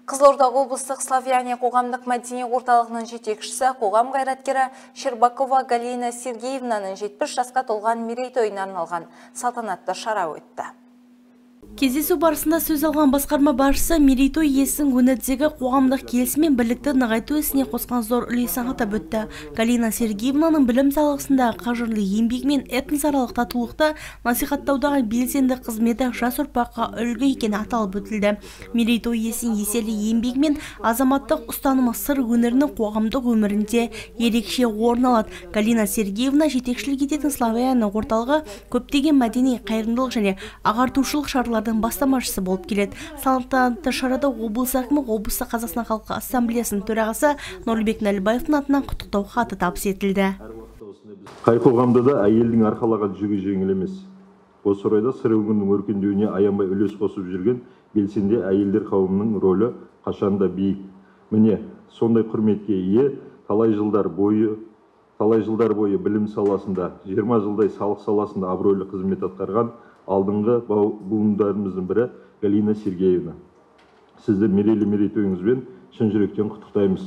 Қызылорда облыстық Славяне қоғамдық мәдени орталығының жетекшісі, қоғам қайраткері Щербакова Галина Сергеевнаның 70 жасқа толған мерейтойына арналған салтанатты шара өтті. Кездесу барысында сөз алған басқарма басшысы мерейтой иесінің өңірдегі қоғамдық келісім мен бірлікті нығайту ісіне қосқан зор үлесін атап өтті. Галина Сергеевнаның білім саласындағы қажырлы еңбегі мен этносаралық татулықты насихаттаудағы белсенді қызметі жас ұрпаққа үлгі екені аталып өтілді. Мерейтой иесінің еселі еңбегі мен азаматтық ұстанымы Сыр өңірінің қоғамдық өмірінде ерекше орын алады. Галина Сергеевна жетекшілік ететін Славян орталығы көптеген мәдени, қайырымдылық және ағартушылық шаралардың бастамашысы болып келеді. Салтанатты шарада облыс әкімі, облыстық Қазақстан халқы ассамблеясының төрағасы Нұрлыбек Нәлібаевтың атынан құттықтау хаты табыс етілді. Қай қоғамда да әйелдің арқалаған жүгі жеңіл емес. Осы орайда Сыр өңірінің өркендеуіне аянбай үлес қосып жүрген белсенді әйелдер қауымының рөлі қашанда биік. Міне, сондай құрметке ие талай жылдар бойы білім саласында, 20 жылдай салық саласында абыройлы қызмет атқарған алдыңғы буындарымыздың бірі Галина Сергеевна. Сізді мерейлі мерейтойыңызбен шын жүректен құттықтаймыз.